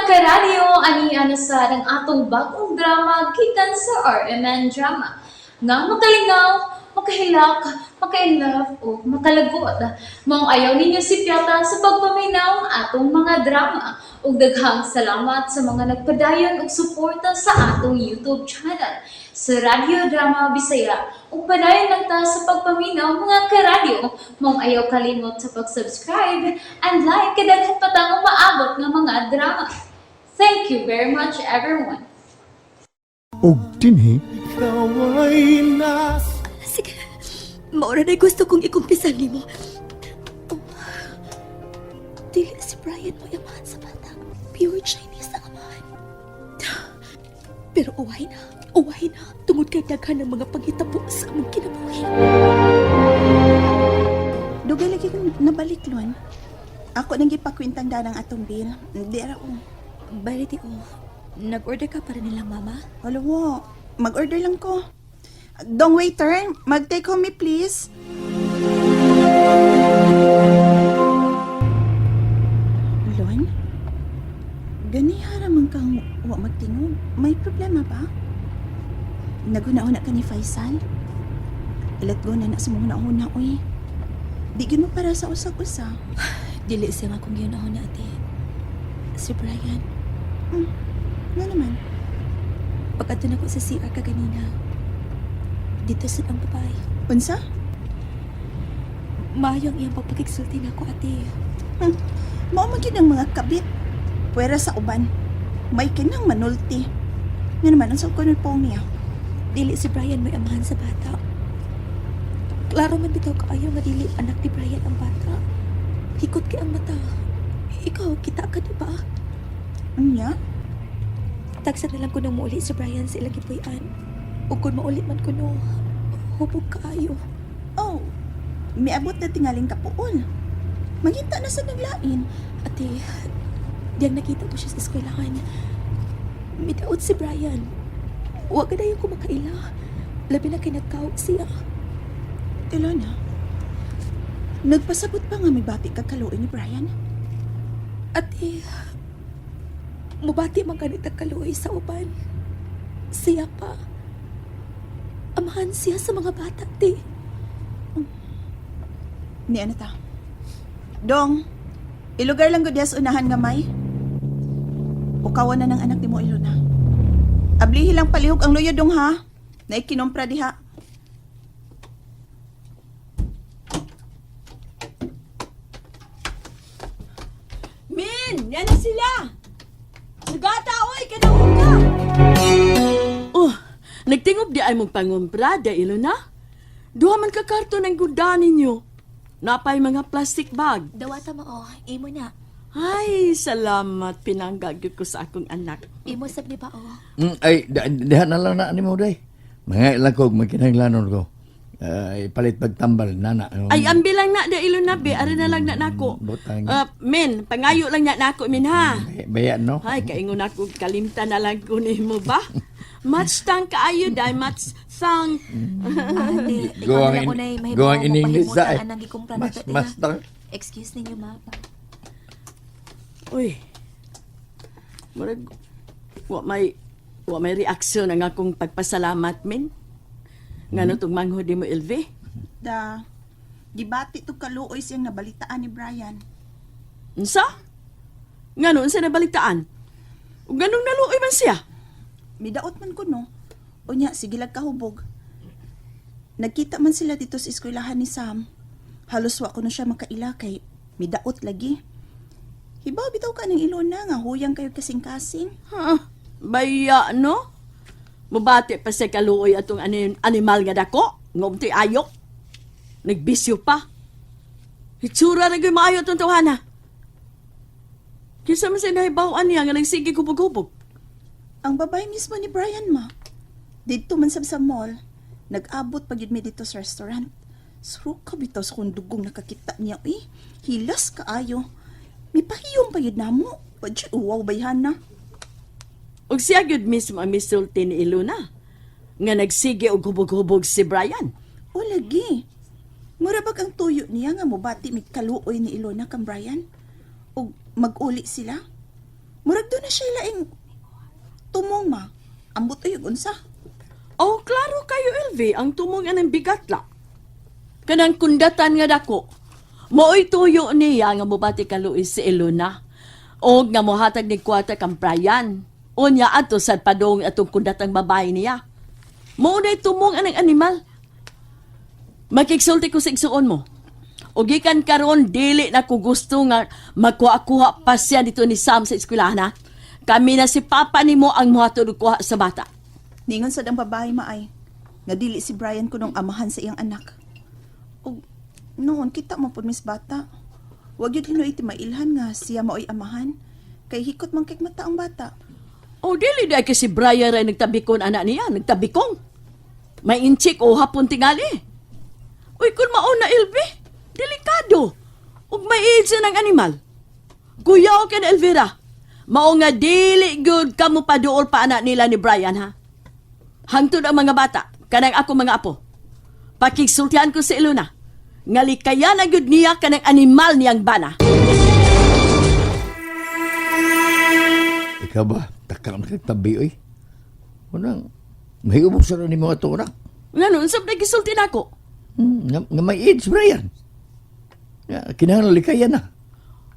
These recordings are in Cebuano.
Karadyo, ani na sa ang atong bagong drama gikan sa RMN Drama. Nga makalingaw, makahilak, maka-inlove o makalagot. Maong ayaw ninyo sipyata sa pagpaminaw ang atong mga drama. Ug daghang salamat sa mga nagpadayon og suporta sa atong YouTube channel sa Radyo Drama Bisaya. Ug padayon lang ta sa pagpaminaw, mga karadyo. Maong ayaw kalimot sa pag-subscribe and like kay daghan pa tang umaabot nga mga drama. Thank you very much, everyone. Og dinhi Sige, maura na gusto kong ikumpisal nimo. Oh, dili si Brian mo amahan sa bata. Pure Chinese ang amahan. Pero uway na, uway na. Tungod kay daghan ng mga panghitabo sa among kinabuhi. Dugay lagi kong nabalik, Lon. Ako nang gipakwintang danang atong bill. Di ra o. Bali di oh, nag-order ka para nila mama? Wala wo. Mag-order lang ko. Dong waiter, mag-take home me please. Lon? Ganihara man kang wa magtingog. May problema ba? Naguna-una ka ni Faisal? Let go na na sa mga una uy. Di gyud mo para sa usag-usa. Dili siya nga kung yun ako na ate. Si Brian, Nga naman. pag na ko sa CR kaganina, dito sa ang babae. Unsa? Maayo ang iyang pagpakigsulti nako ate. Mao man gyud ang mga kabit. Pwera sa uban. May kinang manulti. Nga naman, unsa ko pong niya? Dili si Brian may amahan sa bata. Klaro man bitaw kaayo nga dili anak ni Brian ang bata. Hikot kay ang mata. Ikaw, kita ka di ba? Unya? Tagsa na lang ko nang muuli si Brian sa ilang gipuy-an. Ug kung mauli man ko no, hubog kaayo. Oh, miabot na tingaling kapuol. Mangita na sa naglain. Ate, diyang nakita ko siya sa eskwelahan. Midaot si Brian. Huwag ka na yung kumakaila. Labi na kay nagkaw siya. Ilona, nagpasabot pa nga may bati ka kaluoy ni Brian? Ate, mubati man ganit ang kaluoy sa uban. Siya pa. Amahan siya sa mga bata, te. Ni ano ta? Dong, ilugar lang gud diha sa unahan gamay. Ukawan na ng anak ni mo, Ilona. Ablihi lang palihog ang luyo, dong ha. Naikinumpra diha. Min, yan na sila. Sugata, oy, kanahong ka. Oh, nagtingob di ay mong pangumpra, da ilo na. Duha man ka karton ang guda ninyo. Napay mga plastic bag. Dawata mo, oh. Imo na. Ay, salamat pinanggag ko sa akong anak. Imo sab ni ba, oh. Ay, diha na lang na nimo day. Mga ilang ko, magkinahanglanon ko. Ay, palit pagtambal, nana. Ay, ambi lang na, da ilo na, be. Ari na lang na nako. Butang. Ah, min, pangayo lang na nako, min ha. Bayan, no? Ay, kaingon ako, kalimta na lang ko nimo ba? Much thank kaayo, day. Much thank. Ate, Go ikaw ang na lang in, unay go mahibaw ang mo in English pahimutan sa eh. anang gikumpra Mas, na to, mas, ha? Excuse ninyo, ma. Uy. Murag wa may reaksyon ang akong pagpasalamat min. Ngano tong manghod nimo LV? Da, gibati to kaluoy siyang nabalitaan ni Brian. Unsa? Ngano unsa nabalitaan? Ug nganong naluoy man siya? Midaot man ko no. Unya, sige lang kahubog. Nagkita man sila dito sa eskwelahan ni Sam. Halos wa ko na siya makaila kay midaot lagi. Hibaw bitaw ka ng Ilona nga huyang kayo kasing-kasing. Ha, baya no? Mubati pa sa kaluoy atong animal nga dako, ngumti ayok. Nagbisyo pa. Hitsura na gyud maayo atong tawhana. Kinsa man siya nahibaw-an niya nga nagsige hubog-hubog. Ang babae mismo ni Brian ma. Didto man sab sa mall. Nag-abot pag yun mi dito sa restaurant. Suro ka bitaw sa kung dugong nakakita niya eh. Hilas kaayo. Mipahiyom pa yun namo. Padyo uwaw bayhan na. Ug siya gyud mismo ang misulti ni Ilona nga nagsige og hubog-hubog si Brian. O lagi. Mura bag ang tuyo niya nga mobati mig kaluoy ni Ilona kang Brian? Og mag-uli sila? Murag doon na siya laing tumong ma. Ambot ay unsa. Oh, klaro kayo, LV, ang tumong anang bigat la. Kanang kundatan nga dako. Mooy tuyo niya nga mobati ka Luis si Elona. Og nga mohatag ni kwarta kang Brian. Unya ato sa padong atong kundatang babae niya. Mao nay tumong anang animal. Makigsulti ko sa igsuon mo. O gikan karon dili na ko gusto nga magkuha-kuha pa siya dito ni Sam sa eskwelahan ha. Kami na si Papa nimo ang muhatod og kuha sa bata. Ningon sad ang babae maay. Nga dili si Brian kunong amahan sa iyang anak. Og noon kita mo pud miss bata. Wag yun hinuiti mailhan nga siya maoy amahan. Kay hikot man kay mata ang bata. O dili dahil kasi si Brian ray nagtabikon anak niya, nagtabikong. May inchik o hapon tingali. Uy, kung mauna, Elvi, delikado. Ug may AIDS na ng animal. Kuya o kan Elvira, mao nga dili good kamo paduol pa anak nila ni Brian ha. Hangtod ang mga bata, kanang ako mga apo. Pakigsultihan ko si Ilona. Nga likayan ang gyud niya kanang animal niyang bana. Ikaw ba? Taka na kagtabi, oy. Unang, may ubos na ni mga ato anak. Ngano, unsab nagisulti nako? Nga may AIDS, Brian. Nga, kinahanglan likayan na.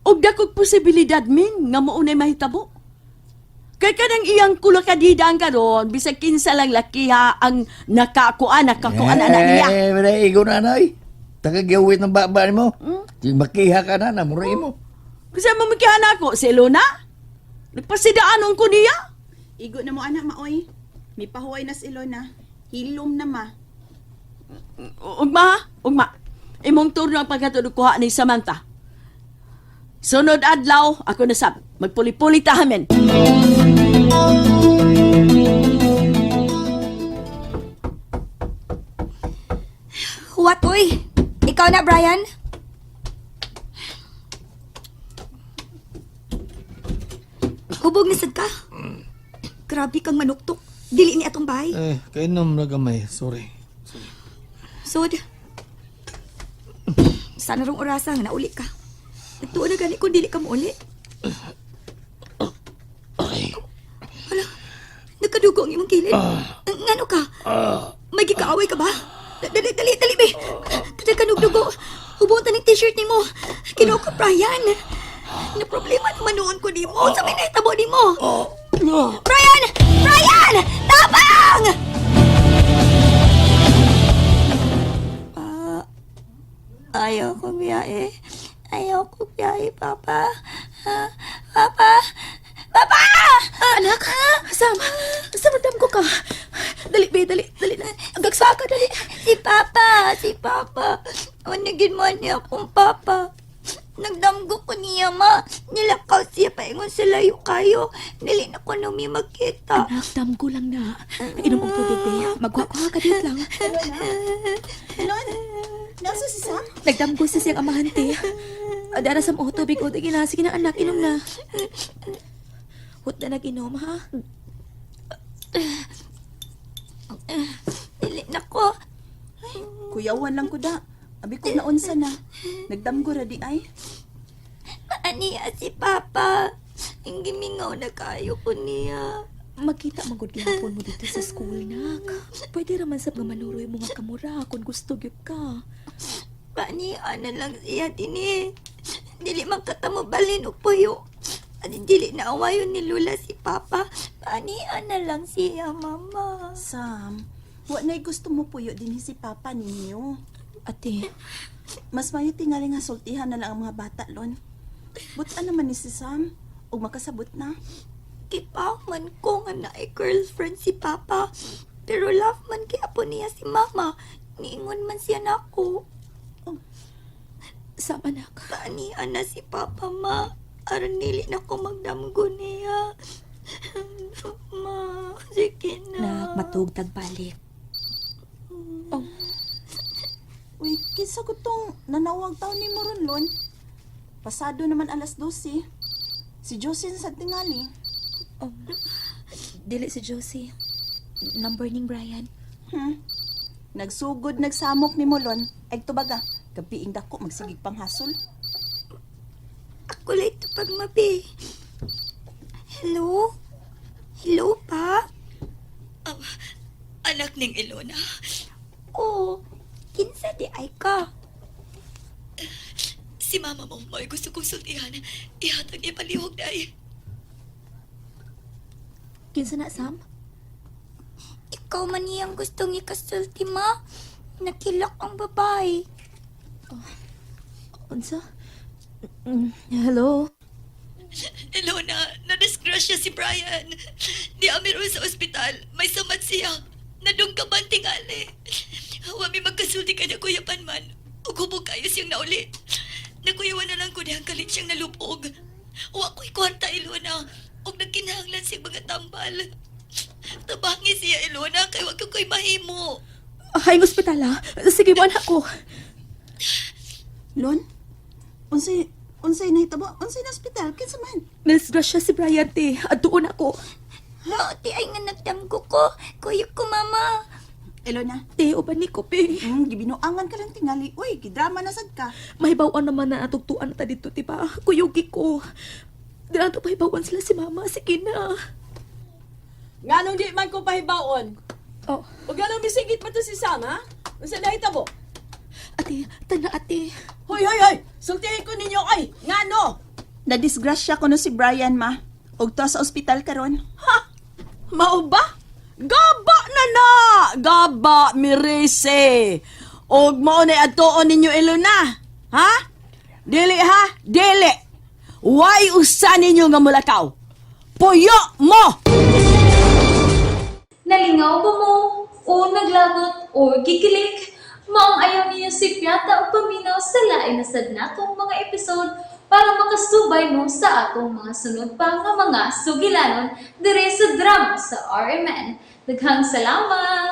Og dakog posibilidad min nga mao nay mahitabo. Kay kanang iyang kulakadida ang karon bisag kinsa lang lakiha ang nakakuan nakakuan anak niya. Eh, wala, ikaw na, anay. Tagagyawit ng baba ni mo. Makiha ka na, namuray mo. Kasi mamikihan ako si Luna. Nagpasidaanon ko niya. Igo na mo anak maoy. May pahuway na si Ilona. Hilom na ma. Ugma, ha? Ugma. Imong turno ang paghatod og kuha ni Samantha. Sunod adlaw, ako na sab. Magpuli-puli ta hamen. Huwat, uy! Ikaw na, Brian? Hubog ni sad ka. Grabe kang manuktok. Dili ni atong bahay. Eh, kainom na gamay. Sorry. Sod. Sana rong orasa nga nauli ka. Nagtuon na gani kung dili ka muuli. Hala, nagkadugo ang imong kilid. Ngano ka? May gikaaway ka ba? Dali, dali, dali, be. Kada ka nugdugo. Hubon ta ng t-shirt nimo. Kinuha ko, Brian. Na problema naman noon ko nimo. Sa may nahitabo nimo. Brian! Brian! Tabang! Ayaw ko biyahe. Ayaw ko biyahe, Papa. Ah, Papa! Papa! Anak, Sam, Sam, ko ka. Dali, be, dali, dali na. Ang gagsa ka, dali. Si Papa! Si Papa! Unigin mo niya akong Papa. Nagdamgo ko niya, ma. Nilakaw siya paingon sa layo kayo. Dili na ko numi magkita. Anak, damgo lang na. Inom og tubig, be. Magkuha-kuha ka dito lang. Ilon, nasa si Sam? Nagdamgo sa siyang amahan, te. Dara sa mo tubig o sige na. Sige na, anak, inom na. Hut na nag-inom, ha? Dili na ko. Kuyawan lang ko da. Abi ko naunsa na. Nagdamgo ra di ay. Maaniya si Papa. Ang gimingaw na kayo ko niya. Magkita man gud gihapon mo dito sa school, nak. Pwede ra man sab nga manuroy mo nga kamura kung gusto gyud ka. Paaniya na lang siya dini. Dili man katamo balin og puyo. At dili na awayon ni Lula si Papa. Paaniya na lang siya, Mama. Sam, wa na'y gusto mo puyo din si Papa ninyo. Ate, Mas mayo tingali nga sultihan na lang ang mga bata lon. Buta naman ni si Sam ug makasabot na. Kipaw man ko nga naay girlfriend si Papa. Pero love man kay apo niya si Mama. Niingon man siya nako. Sam, anak. Paaniya na si Papa, Ma. Aron dili na ko magdamgo niya. Ma, sige na. Nak, matug tagbalik. Oh, Uy, kinsa ko tong nanawag taon ni mo ron lon. Pasado naman alas 12. Si Jocelyn sa tingali. oh. Dili si Josie. Number ning Brian. Nagsugod nagsamok ni Molon. Ay tubaga, gabiing dako magsigig panghasol. Ako lang ito pagmabi. Hello? Hello pa? Anak ning Ilona. Oo, kinsa di ay ka? Si mama mo mo'y gusto kong sultihan. Ihatag niya palihog day. Kinsa na, Sam? Ikaw man niyang gustong ikasulti, ma. Nakilak ang babae. Oh, unsa? Hello? Ilona, nadisgrasya si Brian. Di amiro sa ospital. May samat siya. Nadungkaman tingali. Wa mi magkasulti kanya Kuya Panman. Ug hubog kayo siyang nauli. Nakuyawan na lang ko dihang kalit siyang nalupog. Wa ko'y kwarta, Ilona. Ug nagkinahanglan siyang mga tambal. Tabangi siya, Ilona, kay wa ko ko'y mahimo. Ay, ospital ah. Sige mo, anak ko. Lon, unsay unsay nahitabo? Unsay na ospital? Kinsa man? Nadisgrasya si Brian, te. Aduon ako. Mao, ti ay nga nagdamgo ko. Kuya ko, mama. Ilona, Te, uban ni ko, pe. Gibinuangan ka lang tingali. Uy, gidrama na sad ka. Mahibawan naman na atugtuan ta dito, di ba? Kuyugi ko. Di na ito pahibawan sila si mama. Sige na. Nganong di man ko pahibaon? Oh, Ug ganong misigit pa to si Sam, ha? Unsa nahitabo? ate, tana ate. Hoy, hoy, hoy! Sultihin ko ninyo ay! Ngano? Nadisgrasya ko no si Brian, ma. Ug to sa ospital karon. Ha? Mao ba? Gaba na na! Gaba, mirise! Og mao na atuon ninyo Ilona. Ha? Dili ha? Dili! Way usa ninyo nga mulakaw. Puyo mo! Nalingaw ba mo? O naglagot o gikilig? Maong ayaw niyo si Piata o paminaw sa lain na sad natong mga episode para makasubay mo sa atong mga sunod pa nga mga sugilanon dire sa drama sa RMN. Daghang salamat!